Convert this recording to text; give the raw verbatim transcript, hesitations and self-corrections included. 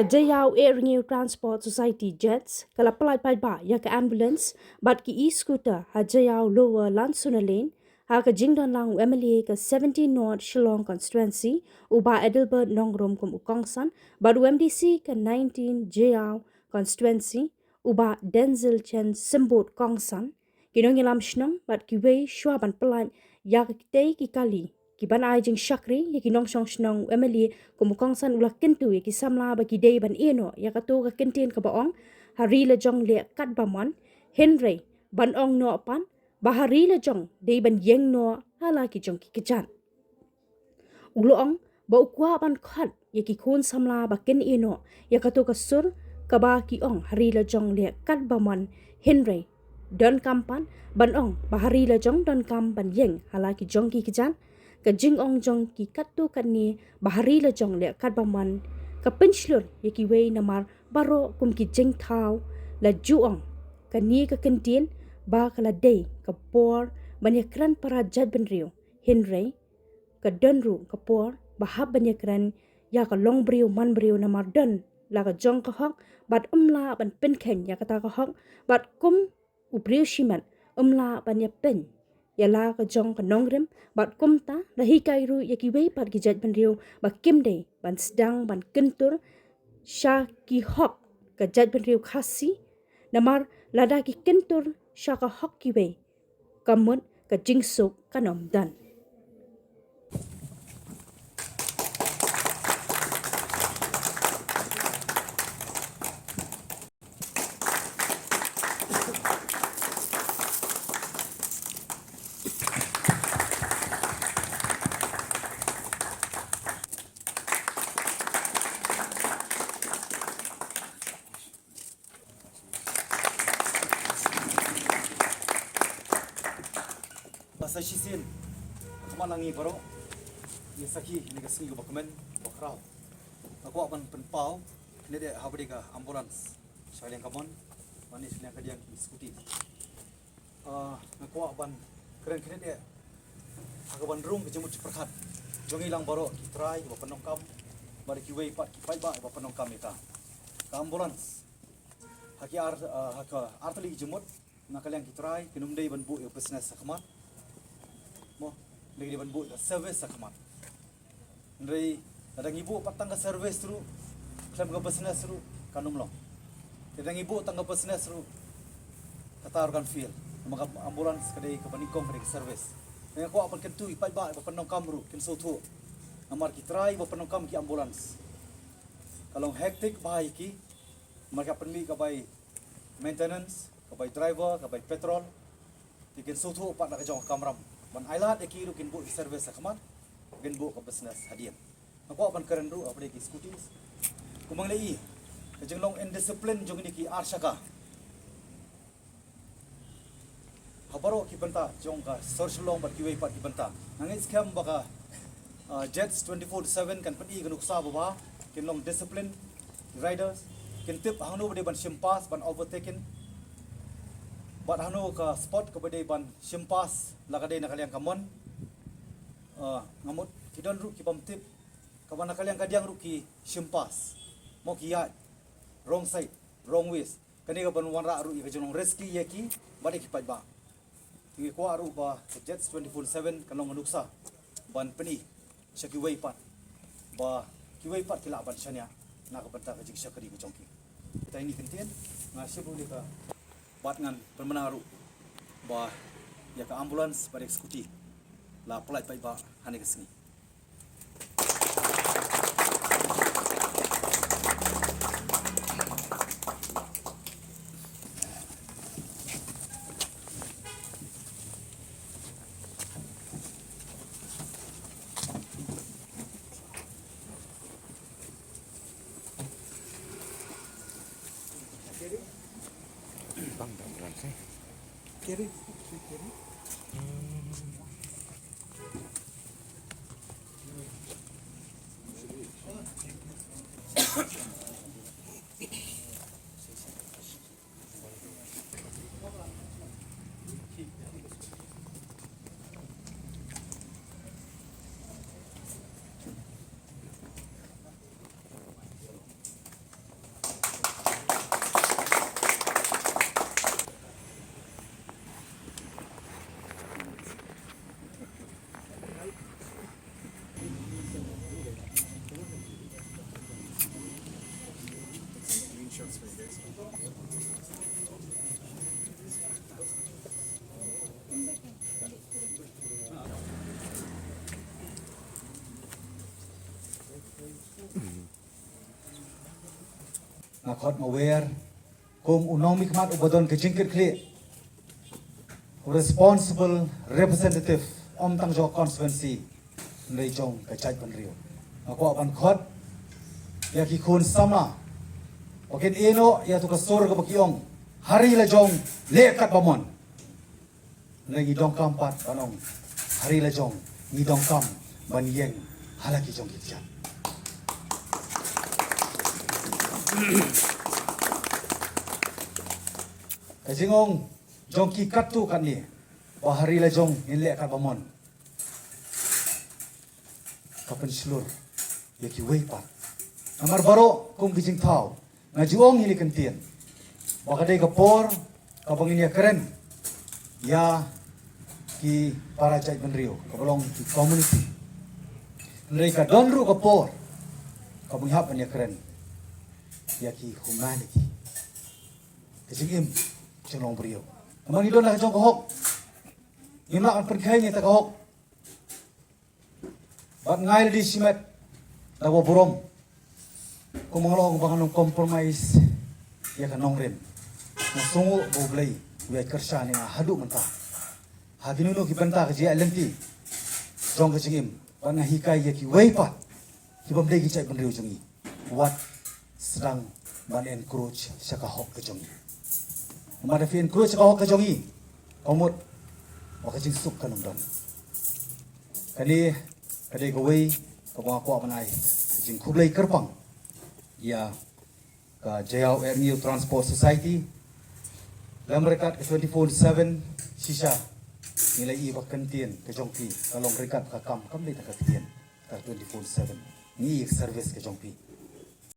Ka Jaïaw Ïehrynñiew Transport Society, JETS, ka la pyllait paidbah ïa ka ambulance bad ki e-scooter ha Jaïaw Lower Landsuna Lane, ha ka jingdon lang u M L A ka seventeen North Shillong Constituency, u Bah Adelbert Nongrum kum u kongsan, bad u M D C ka nineteen Jaïaw Constituency, u Bah Denzil Chen Symbud kongsan, ki nongïalam shnong bad kiwei shuwa ban pyllait ïa kitei ki kali kiban ai jingshakri ïa ki nongshong shnong. U M L A kum u kongsan u la kyntu ïa ki samla ba ki dei ban ïehnoh ïa kato ka kyntien kaba ong, ha ri la jong leh katba mon, hynrei ban ong noh pat ba ha ri la jong dei ban ïeng noh ha la ki jong ki kjat. U la ong ba u kwah ban khot ïa ki khun samla ba kin ïehnoh ïa kato ka sur kaba ki ong, ha ri la jong leh katba mon, hynrei donkam pat ban ong ba ha ri la jong donkam ban ïeng ha la ki jong ki kjat. Ka jingong jong ki katto katne ba ha ri la jong leh katba mon ka pynshlur ïa kiwei namar baroh kum ki jingthaw la ju ong kane ka kyntien ba ka la dei ka por ban ïakren para jaitbynriew, hynrei ka don ruh ka por ba hap ban ïakren ïa ka longbriew manbriew namar don la ka jong ka hok bad ym lah ban pynkheiñ ïa kata ka hok, bad kum u briew shimet ym lah ban ïapeiñ ïa la ka jong ka nongrim, bad kumta la hikai ruh ïa kiwei pat ki jaitbynriew ba kim dei ban sdang ban kyntur sha ki hok ka jaitbynriew Khasi, namar lada ki kyntur sha ka hok kiwei, ka mut ka jingsuk kan ym don. Ba sa shisien, ha khmat lang ngi baroh, ngi sakhi ïa kane ka sngi kaba kmen, ba khraw. Nga kwah ban pynpaw kane de ha kaba dei ka ambulance sha ka liang ka mon, bad ne sha ka liang ka diang ki scooty. Ah, nga kwah ban kren kane de ha kaban rung ka jingmut jingpyrkhat jong ngi lang baroh ki trai kiba pyndonkam, bad kiwei pat ki paidbah kiba pyndonkam ïa ka, ka ambulance. Ha ki ar, ah, ha ka artylli ki jingmut, na ka liang ki trai kin ym dei ban buh ïa ka business ha khmat. Mo, dei ban buh ïa ka service ha khmat. Hynrei lada ngi buh pat tang ka service ruh khlem ka business ruh kan ym long. Lada ngi buh tang ka business ruh, kata ruh kan fail. Namar ka ambulance ka dei kaba nyngkong, ka dei ka service. Nga kwah ban kyntu ïa ki paidbah ba pyndonkam ruh kin sngewthuh. Namar ki trai ba pyndonkam ki ambulance, ka long hectic bha ïa ki. Namar ka pynmih ka bai maintenance, ka bai driver, ka bai petrol. Te kin sngewthuh pat da ka jong ka kamram ban ailad ïa ki ruh kin buh ki service ha khmat, kin buh ka business hadien. Nga kwah ban kren ruh ha kaba dei ki scooties. Kumba ngi la ïohi, ka jinglong indiscipline jong kine ki ar shaka ha baroh ki bynta jong ka sor Shillong bad kiwei pat ki bynta. Nga ngeit skhem ba ka, ah, JETS twenty-four seven kan pyni ka nuksa ba bha, kin long discipline ki riders, kin tip hangno ba dei ban shim pass, ban overtaken, bad hangno ka spot kaba dei ban shim pass, la ka dei na ka liang ka mon. Ah, nga mut ki don ruh ki bym tip, kaba na ka liang ka diang ruh ki shim pass. Mo, ki ïaid wrong side, wrong ways. Kane ka ban wanrah ruh ïa ka jinglong risky ïa ki bad ïa ki paidbah. Te ngi kwah ruh ba ka JETS twenty-four seven kan long ka nuksa ban pyni sha kiwei pat, ba kiwei pat ki lah ban shaniah na ka bynta ka jingshakri ka jong ki. Te ine i kyntien, nga shim ruh ïa ka, bad ngan pynbna ruh ba ïa ka ambulance bad ïa ka scooty la pyllait paidbah ha kane ka sngi. Khot nga wer kum u nongmihkhmat uba don ka jingkitkhlieh, u responsible representative, ym tang jong ka constituency, hynrei jong ka jaitbynriew. Nga kwah ban khot ïa ki khun samla ba kin ïehnoh ïa tu ka sur kaba ki ong, ha ri la jong leh katba mon. Hynrei ngi donkam pat ban ong, ha ri la jong ngi donkam ban ïeng ha la ki jong ki kjat. Ka jingong jong ki katto katne ba ha ri la jong ngin leh katba mon, ka pynshlur ïa kiwei pat. Namar baroh kum ki jingthaw, nga ju ong ïa kane ka ktien ba ka dei ka por kaba ngin ïakren ïa ki para jaitbynriew kaba long ki community. Hynrei ka don ruh ka por kaba ngi hap ban ïakren ïa ki humanity, ka jingim jong u briew. Namar ngi don la ka jong ka hok, ngim lah ban pynkheiñ ïa kata ka hok. Bad nga ai lade shimet da kaba burom, kumba nga la ong ba ngan ym compromise ïa ka nongrim. Nga sngewnguh ba U Blei u ïai kyrshan ïa nga haduh mynta ha kino kino ki bynta ka jingïaid lynti jong ka jingim, bad nga hikai ïa kiwei pat ki bym dei ki jaitbynriew jong ngi, wat sdang ban encroach sha ka hok ka jong ngi. Namar lada phi encroach sha ka hok ka jong ngi, ka mut ba ka jingsuk kan ym don. Kane ka dei kawei kaba nga kwah ban ai ka jingkhublei kyrpang ïa ka Jaïaw Erñiaw Transport Society. Lem ryngkat ka twenty-four seven, shisha ngi la ïohi ba ka ktien ka jong phi ka long ryngkat ka kam, kam dei tang ka ktien, ka twenty-four seven ngi ïohi ka service ka jong phi.